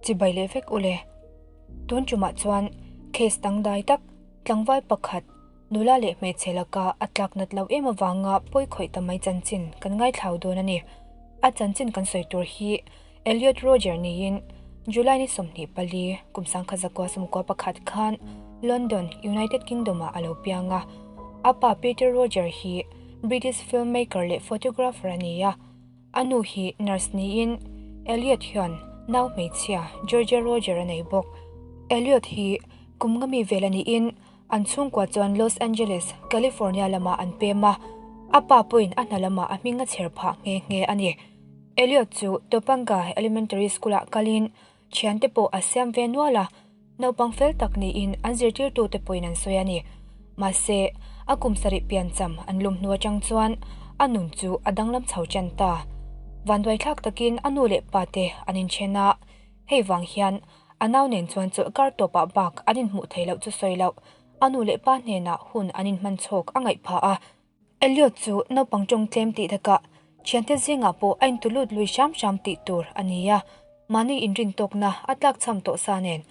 Chibai leh vek ule. Tun tumah chuan case dangdai tak tlangval pakhat nula leh hmeichhe laka a tlak nat loh em avanga pawi khawih ta mai chanchin kan ngaithlau dawn a ni. A chanchin kan sawi tur hi Elliot Rodger niin July ni 24 kum 1991 khan London, United Kingdom-ah a lo piang a. A pa Peter Rodger hi British filmmaker leh photographer a ni a. A nu hi nurse niin Elliot hian nau hmeichhia Georgia Rodger a nei bawk. Elliot hi kum nga mi vel a niin an chhungkua chuan Los Angeles, California lamah an pem a. A pa pawhin a hna lamah a hming a chher phah nghe nghe a ni. Elliot chu Topanga Elementary School-ah kalin thiante pawh a siam ve nual a, naupang fel tak niin an zirtirtute pawhin an sawi a ni. Mahse, a kum sarih piancham an lum hnu atang chuan a nun chu a danglam chho chen ta. Vanduaithlak takin a nu leh pate an inthen a, hei vang hian a nau nen chuan chawlhkar tawpah bak an inhmuh theih loh chu sawi loh, a nu leh pa hnenah hun an inhman chhawk a ngaih phah a. Elliot chu naupang tawng tlem tih takah thiante zingah pawh a intu lut lui hram hram tih tur a ni a, mahni inrintawkna a tlakchham tawh sa nen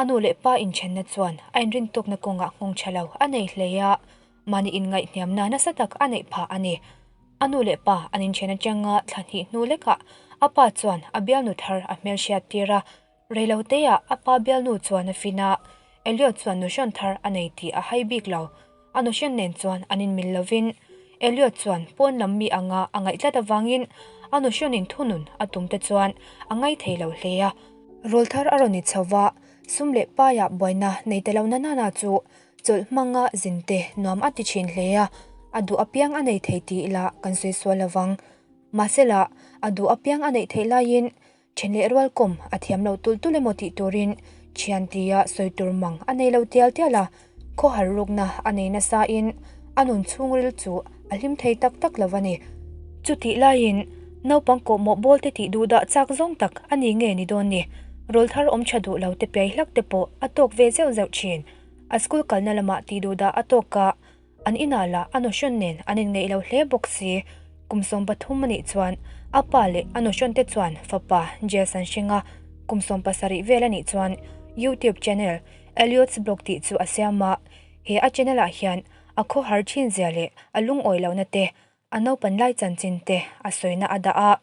a nu leh pa inthenna chuan a inrintawkna kawngah nghawng tha lo a nei hle a, mahni inngaihhniamna nasa tak a neih phah a ni. A nu leh pa an inthen atanga thla hnih hnu lekah a pa chuan a bialnu thar a hmelhriat tir a, Reiloteah a pa bialnu chuan a fin a, Elliot chuan nuhrawn thar a nei tih a hai bik lo. A nuhrawn nen chuan an inmil lovin Elliot chuan pawn lam mi anga a ngaih tlat avangin a nuhrawnin thunun a tum te chuan a ngai thei lo hle a. Rawl thar a rawn ni chho va, sum leh paiah buaina nei ta lo na nana chu chawlh hmanga zin te nuam a ti thin hle a, a duh apiang a nei thei tih lah kan sawi sual lovang. Mahsela, a duh apiang a neih theih laiin Then leh rual kawm a thiam lo tulh tulh emaw tih turin thian tia sawi tur mang a nei lo tial tial a, khawhar rukna a nei nasain a nun chhungril chu a hlim thei tak tak lo a ni. Chutih laiin naupang kawhmawh bawl te tih duh dah chak zawng tak a ni nge ni dawn ni, rawl thar awm tha duh lo te piai hlak te pawh a tawk ve zeuh zeuh thin. A school kalna lamah tih duh dah a tawk a, An inah lah a nuhrawn nen an inngeih lo hle bawk si. Kum 13 a nih chuan a pa leh a nuhrawn te chuan fapa Jess an hring a, kum 17 vel a nih chuan YouTube channel Elliot's Blog tih chu a siam a, he a channel ah hian a khawhar thin zia leh a lungawi lohna te A naupan lai chanchin te a sawina a dah a,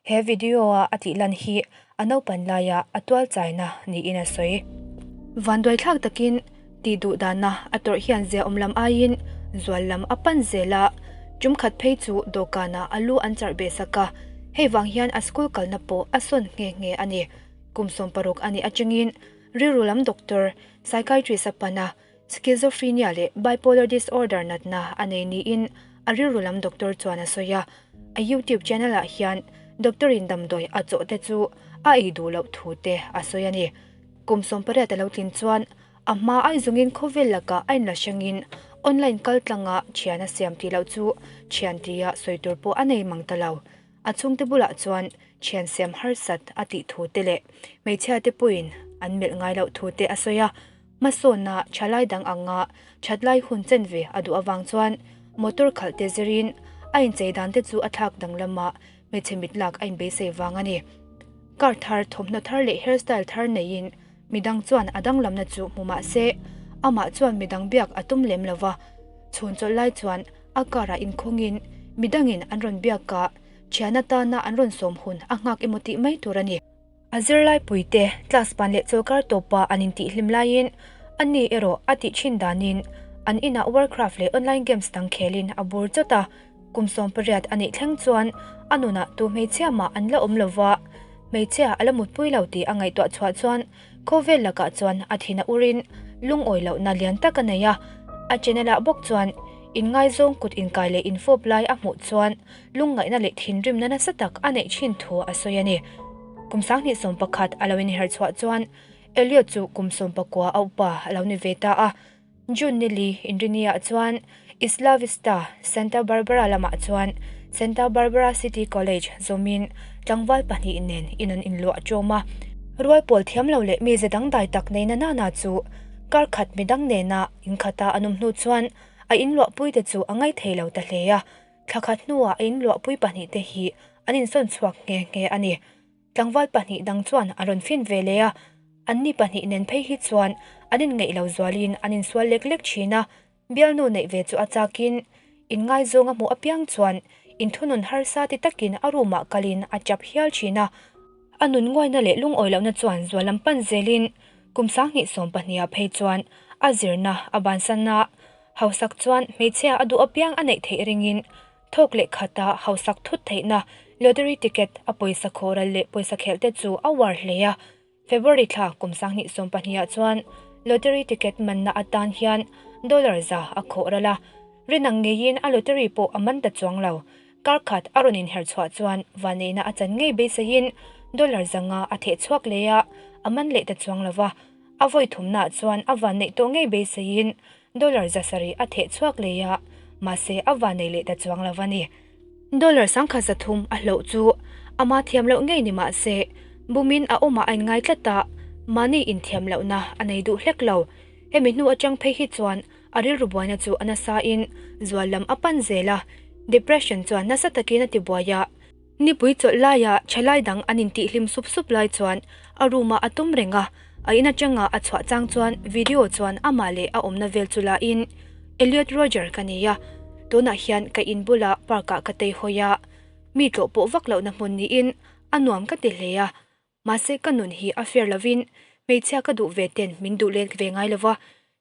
he video a a tih lan hi a naupan laia a tual chaina niin a sawi. Vanduaithlak takin tih duh dana a tawrh hian ziaawm lam aiin zual lam a pan zel a, tum khat phei chu dawhkanah a lu an charh beh sak a, hei vang hian a school kalna pawh a sawn nghe nghe a ni. Kum 60 a nih atangin rilru lam doctor, psychiatrist a pan a, Schizophrenia leh bipolar disorder natna a nei niin a rilru lam doctor chuan a sawi a. A YouTube channel ah hian doctor in damdawi a chawh te chu a ei duh loh thu te a sawi a ni. Kum 18 a lo tlin chuan a hma ai zawngin khawvel lakah a inla hrangin online kal tlanga thian a siam tih loh chu thian tia sawi tur pawh a nei mang ta lo. A chhungte bulah chuan thian siam harsat a tih thu te leh hmeichhia te pawhin an melh ngai loh thu te a sawi a. Hmasawnna thalai dang anga thatlai hun chen ve a duh avang chuan motor khalh te zirin a inchei dan te chu a thlak danglam a, hmeichhe mit lak a inbeisei vang a ni. Car thar, thawmhnaw thar leh hairstyle thar neiin midang chuan a danglamna chu hmu mah se, amah chuan midang biak a tum lem lo va, chhun chawlh lai chuan a car ah inkhawngin midangin an rawn biak a, thian atana an rawn sawm hun a nghak emaw tih mai tur a ni. A zirlaipuite class ban leh chawlkar tawpa an intihhlim laiin ani erawh a tih thin danin an inah Warcraft leh online games dang khelin a bur chawt a, kum 18 a nih thleng chuan a nunah tu hmeichhia mah an la awm lova, hmeichhia a la mutpui lo tih a ngaihtuah chhuah chuan khawvel lakah chuan a thin a urin lungawi lohna lian tak a nei a, a channel ah bawk chuan inngaizawng kut inkai leh infawp lai a hmuh chuan lungngaihna leh thinrimna nasa tak a neih thin thu a sawi a ni. Kum 2011 a lo inher chhuah chuan Elliot chu kum 19 a upa a lo ni ve ta a. June nili Inriniah chuan Isla Vista, Santa Barbara lamah chuan Santa Barbara City College zawmin tlangval pahnih nen in an inluah ṭawm a. Rual pawl thiam lo leh mize dangdai tak nei na nana chu kar khat midang nena inkhata an awm hnu chuan a inluahpuite chu a ngaithei lo ta hle a. Thla khat hnuah a inluahpui pahnihte hi an insawn chhuak nghe nghe a ni. Tlangval pahnih dang chuan a rawn fin ve leh a, anni pahnih nen phei hi chuan an inngeih lo zualin an insual lek lek thin a, bialnu neih ve chu a chakin inngaizawng a hmuh apiang chuan inthunun harsa ti takin a room ah kalin a chap hial thin a. A nun nguaina leh lungawi lohna chuan zual lam pan zelin kum 20 ah phei chuan a zirna a bansan a, hausak chuan hmeichhia a duh apiang a neih theih ringin Thawk leh khata hausak thut theihna lottery ticket a pawisa khawhral leh pawisa khelh te chu a uar hle a. February thla kum 2020 ah chuan lottery ticket manna atan hian dollar za a khawhral a. Rin ang ngeiin a lottery pawh a man ta chuang lo. Kar khat a rawn inher chhuah chuan vanneihna a chan ngei beiseiin dollar zanga a theh chhuak leh a, a man leh ta chuang lo va. A vawi thumnaah chuan a vanneih tawh ngei beiseiin Dollar 700 a theh chhuak leh a, mahse a vanei leh ta chuang lo a ni. Dollar 1300 a hloh chu ama thiam loh ngei ni mahse, bumin a awmah a inngai tlat a, mahni inthiam lohna a nei duh hlek lo. Hemi hnu atang phei hi chuan a rilru buaina chu a nasain zual lam a pan zel a, depression chuan nasa takin a tibuai a. Nipui chawlh laia thalai dang an intihhlim sup sup lai chuan a room ah a tum reng a, a in atanga a chhuah chang chuan video chuan amah leh a awmna vel chu la in, Elliot Rodger ka nei a, tunah hian ka in bulah park ah ka tei hawi a, mi tlawh pawh vak lohna hmun niin a nuam ka ti hle a. Mahse ka nun hi a fair lovin hmeichhia ka duh ve ten min duh let ve ngai lova,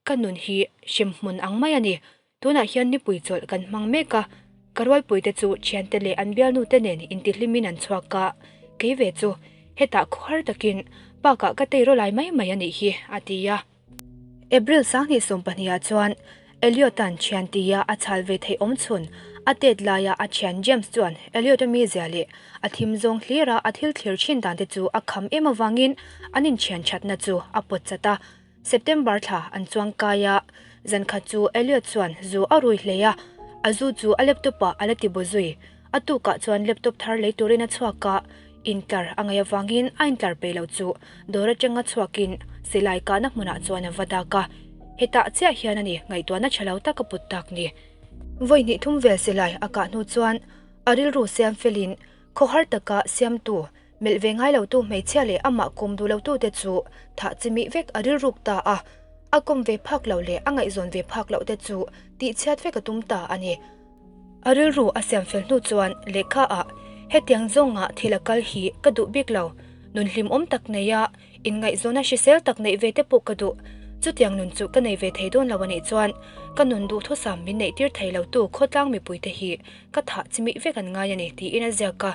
ka nun hi hremhmun ang mai a ni. Tunah hian nipui chawlh kan hmang mek a, ka rualpuite chu thiante leh an bialnute nen intihlimin an chhuak a, kei ve chu hetah khawhar takin park ah ka tei rawlai mai mai a nih hi, a ti a. April 2020 ah chuan Elliot-a'n thian tia a chhal ve theih awm chhun a tet laia a thian James chuan Elliot-a mizia leh a thim zawng hlira a thil thlir thin dan te chu a kham em avangin an inthian thatna chu a pawt chat a. September thla an chuang kai a, zan khat chu Elliot chuan zu a rui hlei a, a zu chu a laptop-ah a la ti bu zui. A tukah chuan laptop thar lei turin a chhuak a, intlar a ngaih avangin a intlar peih lo chu dawr atanga chhuakin silai kahna hmunah chuan a va dak a. Hetah chiah hian a ni ngaihtuahna tha lo tak a put tak ni. Vawi hnih thum vel silai a kah hnu chuan a rilru siam felin khawhar taka siamtu melh ve ngai lotu hmeichhia leh amah kawm duh lotute chu thah chimih vek a rilruk ta a. A kawm ve phak loh leh a ngaihzawn ve phak loh te chu tihchhiat vek a tum ta a ni. A rilru a siam fel hnu chuan lehkha ah hetiang zawnga thil a kal hi ka duh bik lo, nun hlimawm tak nei a, inngaihzawna hrisel tak neih ve te pawh ka duh. Chutiang nun chu ka nei ve thei dawn lo a nih chuan ka nun duhthusam min neih tir thei lo tu khawtlang mipui te hi ka thah chimih vek an ngai a ni tiin a ziak a.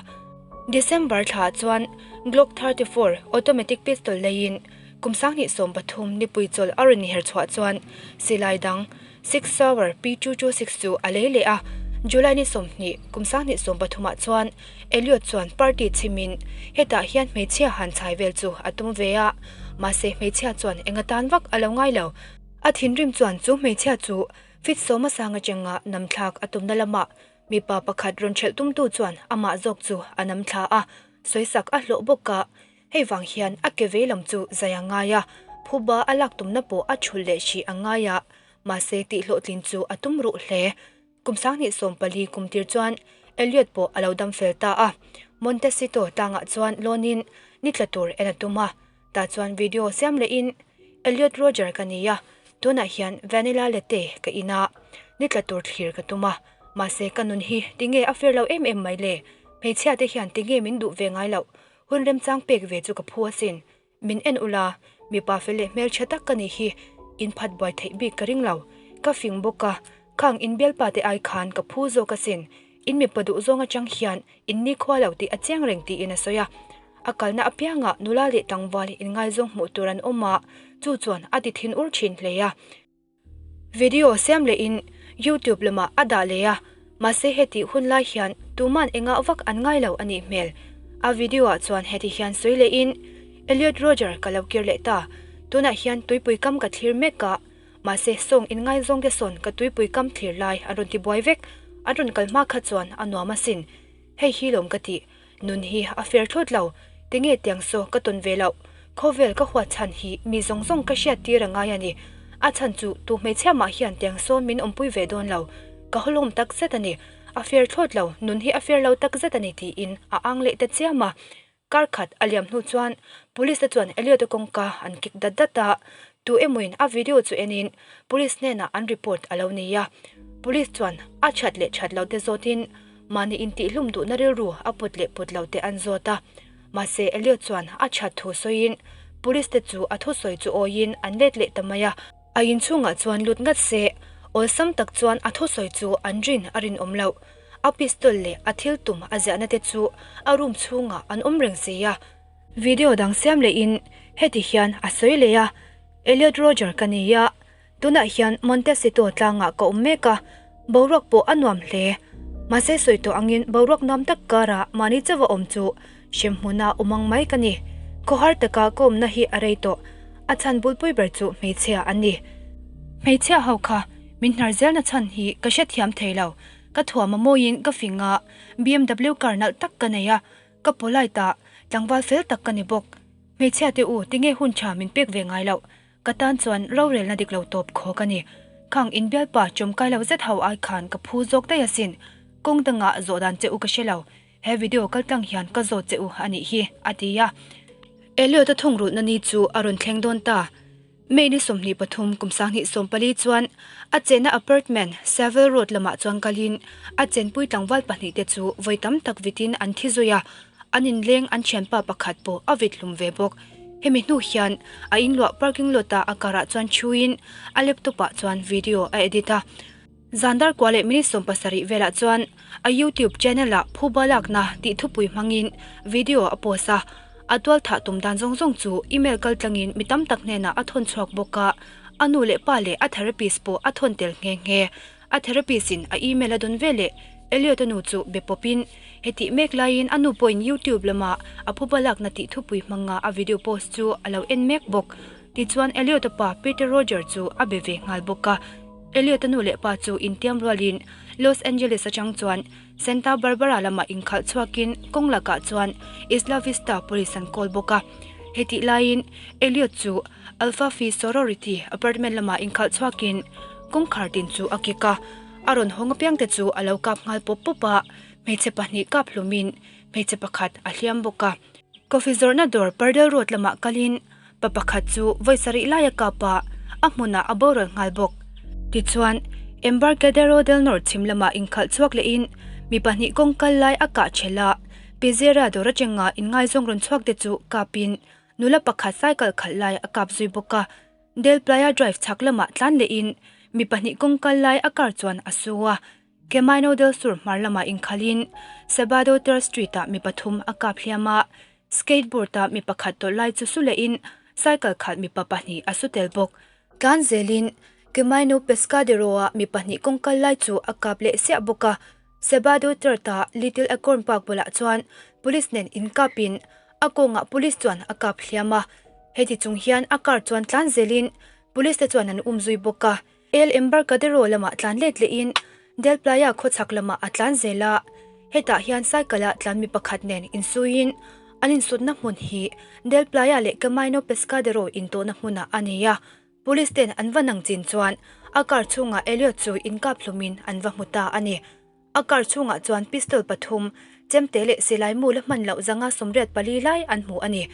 December thla ah chuan Glock 34 automatic pistol leiin kum 2013 nipui chawlh a rawn inher chhuah chuan silai dang Six Sauer P two two six chu a lei leh a, July ni 20 kum 2013 ah chuan Elliot chuan party chhimin hetah hian hmeichhia han chhai vel chu a tum ve a, mahse hmeichhia chuan enga tan vak a lo ngai lo. A thinrim chuan chu hmeichhia chu fit sawma sang atanga namthlak a tumna lamah mipa pakhat rawn ṭhelh tumtu chuan amah zawk chu a namthla a, sawisak a hlawh bawk a. Hei vang hian a ke vei lam chu zai a ngai a, phuba a lak tumna pawh a thulh leh hrih a ngai a, mahse tihhlawhtlin chu a tum ruh hle. Kum 2014 kum tir chuan Elliot pawh a lo dam fel ta a, Montecito tlangah chuan lawnin ni tla tur en a tum a, tah chuan video siam lehin, Elliot Rodger ka ni a, tunah hian vanilla latte ka in a, ni tla tur thlir ka tum a, mahse ka nun hi tinge a fair lo em em mai le, hmeichhia te hian tinge min duh ve ngai loh, Hun remchang pek ve chu ka phu asin. Min en ula, mipa fel leh hmeltha tak ka nih hi in phat buai theih bik ka ring lo. Ka fing bawk a, khang in bialpa te ai khan ka phu zawk asin. In mipa duh zawng atang hian in nikhua lo tih a chiang reng tiin a sawi a. A kalna apiangah nula leh tlangval inngaizawng hmuh tur an awm a, chu chuan a ti thin ur thin hle a. Video siam lehin YouTube lamah a dah leh a, mahse hetih hun lai hian tuman engah vak an ngai lo a nih hmel. A video ah chuan heti hian sawi lehin, Elliot Rodger ka lo kir leh ta, tunah hian tuipui kam ka thlir mek a, mahse sawng inngaizawng te sawn ka tuipui kam thlir lai an rawn ti buai vek, an rawn kal hma kha chuan a nuam asin. Hei hi lawm ka tih, Nun hi a fair thlawt lo, tinge tiang saw ka tawn ve loh, khawvel ka huat chhan hi mi zawng zawng ka hriat tir a ngai a ni. A chhan chu tu hmeichhia mah hian tiang sawn min awmpui ve dawn lo, ka hawlawm tak zet a ni. A fair thlawt lo, nun hi a fair lo tak zet a ni tiin a ang leh ta chiam a. Kar khat a liam hnu chuan police te chuan Elliot-a kawngka an kik dat dat a, tu emawin a video chu enin police hnenah an report a lo nei a. Police chuan a that leh that lo te zawtin mahni intihhlum duhna rilru a put leh put lo te an zawt a. Mahse Elliot chuan a that thu sawiin police te chu a thusawi chu awiin an let leh ta mai a. A inchhungah chuan lut ngat se, awlsam tak chuan a thusawi chu an rin a rinawm loh. A pistol leh a thil tum a ziahna te chu a room chhungah an awm reng si a. Video dang siam lehin heti hian a sawi leh a, Elliot Rodger ka ni a, tunah hian Montecito tlangah ka awm mek a, boruak pawh a nuam hle. Mahse sawi tawh angin boruak nuam tak karah mahni chauha awm chu hremhmuna awm ang mai ka ni. Khawhar taka ka awmna hi a rei tawh. A chhan bulpui ber chu hmeichhia an ni. Hmeichhia ho kha min hnar zelna chhan hi ka hrethiam thei lo. Ka thuam a mawiin ka fing a, BMW car nalh tak ka nei a, ka polite a, tlangval fel tak ka ni bawk. Hmeichhia te u, tinge hun tha min pek ve ngai loh? Ka tan chuan rorelna dik lo tawp khawk a ni. Khang inbialpa chawmkai lo zet ho ai khan ka phu zawk daih asin. Kawng dangah zawh dan che u ka hre lo. He video kaltlang hian ka zawt che u a nih hi, a ti a. Elliot-a thungrulhna ni chu a rawn thleng dawn ta. May ni 23 kum 2014 chuan a chenna apartment Savile Road lamah chuan kalin a chenpui tlangval pahnihte chu vawi tam tak vitin an thi zui a, an inleng an thianpa pakhat pawh a vit hlum ve bawk. Hemi hnu hian a inluah parking lot-a a car-ah chuan thuin a laptop-ah chuan video a edit a. Zan dar kua leh minute 17 velah chuan a YouTube channel-ah phuba lakna tih thupui hmangin video a post a, a tual thah tum dan zawng zawng chu email kaltlangin mi tam tak hnenah a thawn chhuak bawk a, a nu leh pa leh a therapist pawh a thawn tel nghe nghe. A therapist in a email a dawn veleh Elliot-a nu chu be pawpin hetih mek laiin a nu pawhin YouTube lama a phuba lakna tih thupui hmanga a video post chu a lo en mek bawk. Tichuan Elliot-a pa Peter Roger chu a be ve nghal bawk a. Elliot-a nu leh pa chu intiam rualin Los Angeles atang chuan Santa Barbara lamah inkhalh chhuakin kawng lakah chuan Isla Vista police an call bawk a. Hetih laiin Elliot chu Alpha Phi Sorority apartment lamah inkhalh chhuakin kawngkhar tin chu a kik a, a rawn hawng apiangte chu a lo kap nghal pawp pawp a, hmeichhe pahnih kap hlumin hmeichhe pakhat a hliam bawk a. Coffee zawrhna dawr Pardel Road lamah kalin Pa pakhat chu vawi sarih laia kap a, a hmunah a boral nghal bawk. Tichuan, Embarcadero del Norte chhim lamah inkhalh chhuak lehin mi pahnih kawng kal lai a kah ṭhelh a, Pizzeria dawr atanga inngaizawng rawn chhuak te chu kapin nula pakhat cycle khalh lai a kap zui bawk a. Del Playa Drive chhak lamah tlan lehin mi pahnih kawng kal lai a car chuan a su a. Camino del Sur hmar lamah inkhalhin Sabado Ter Street-ah mi pathum a kap hliam a, Skateboard-a mi pakhat tawlh lai chu su lehin cycle khat mipa pahnih a su tel bawk. Tlan zelin Camino Pescadero-a mi pahnih kawng kal lai chu a kap leh siah bawk a. Sabado Third-a Little Acorn Park bulah chuan police nen inkapin a kawngah police chuan a kap hliam a. Heti chung hian a car chuan tlan zelin police te chuan an umzui bawk a. El Embarcadero lamah tlan let lehin Del Playa khawchhak lamah a tlan zel a, hetah hian cycle-a tlan mi pakhat nen insuiin an insutna hmun hi Del Playa leh Camino Pescadero intawhna hmunah a ni a, police ten an va nang chin chuan a car chhungah Elliot chu inkap hlumin an va hmu ta a ni. A car chhungah chuan pistol pathum, chemte leh silai mu la hman loh zanga 84 lai an hmu a ni.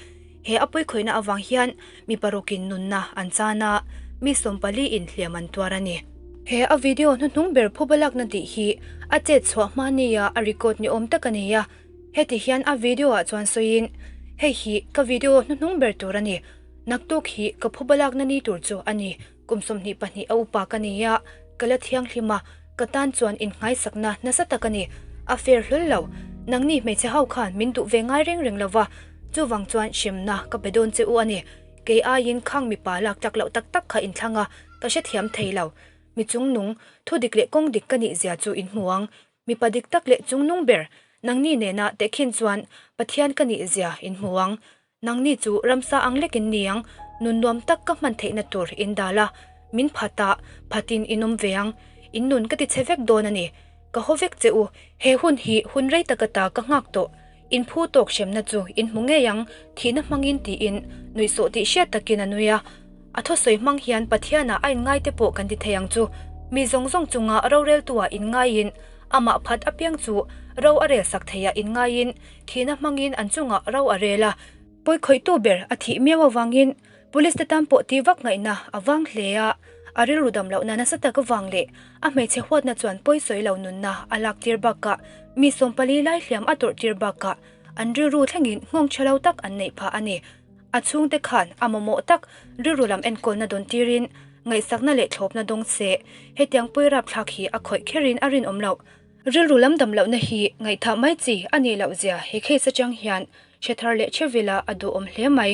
He a puikhawihna avang hian mi parukin nunna an chan a, mi 14 in hliam an tuar a ni. He a video hnuhnung ber phuba lakna tih hi a chet chhuah hma nia a record ni awm tak a ni a, heti hian a video ah chuan sawiin, Hei hi ka video hnuhnung ber tur a ni, naktuk hi ka phuba lakna ni tur chu a ni. Kum 22 a upa ka ni a, ka la thianghlim a, ka tan chuan innghaisakna nasa tak a ni. A fair hlawl lo. Nangni hmeichhe ho khan min duh ve ngai reng reng lo va, chuvang chuan hremna ka pe dawn che u a ni. Kei aiin khang mipa lak tlak loh tak tak kha inthlang a, ka hrethiam thei lo. Mi chungnung, thu dik leh kawng dik ka nih zia chu in hmu ang. Mipa dik tak leh chungnung ber, nangni nena tehkhin chuan Pathian ka nih zia in hmu ang. Nangni chu ramsa ang lekin niang, nun nuam tak ka hman theihna tur in dal a, min phat a, phatin in awm ve ang. In nun ka ti chhe vek dawn a ni. Ka haw vek che u, he hun hi hun rei taka ta ka nghak tawh. In phu tawk hremna chu in hmu ngei ang, thihna hmangin tiin nuihsawh tih hriat takin a nui a. A thusawi hmang hian Pathianah a inngai te pawh kan ti thei ang chu. Mi zawng zawng chunga roreltu-ah inngaiin. Amah phat apiang chu ro a rel sak theiah inngaiin thihna hmangin an chungah ro a rel a. Pawi khawihtu ber a thih miau avangin Police te tan pawh tih vak ngaihna a vang hle a, a rilru dam lohna nasa tak avang leh a hmeichhe huatna chuan pawi sawi lo nunna a lak tir bakah mi 14 lai hliam a tawrh tir bakah an rilru thlengin nghawng tha lo tak an neih phah a ni. A chhungte khan a mamawh tak rilru lam enkawlna dawn tirin ngaihsakna leh thlawpna dawng se hetiang pawi rapthlak hi a khawih kherin a rinawm loh. Rilru lam dam lohna hi ngaihthah mai chi a nih loh zia he case atang hian hre thar leh chhevila a duhawm hle mai.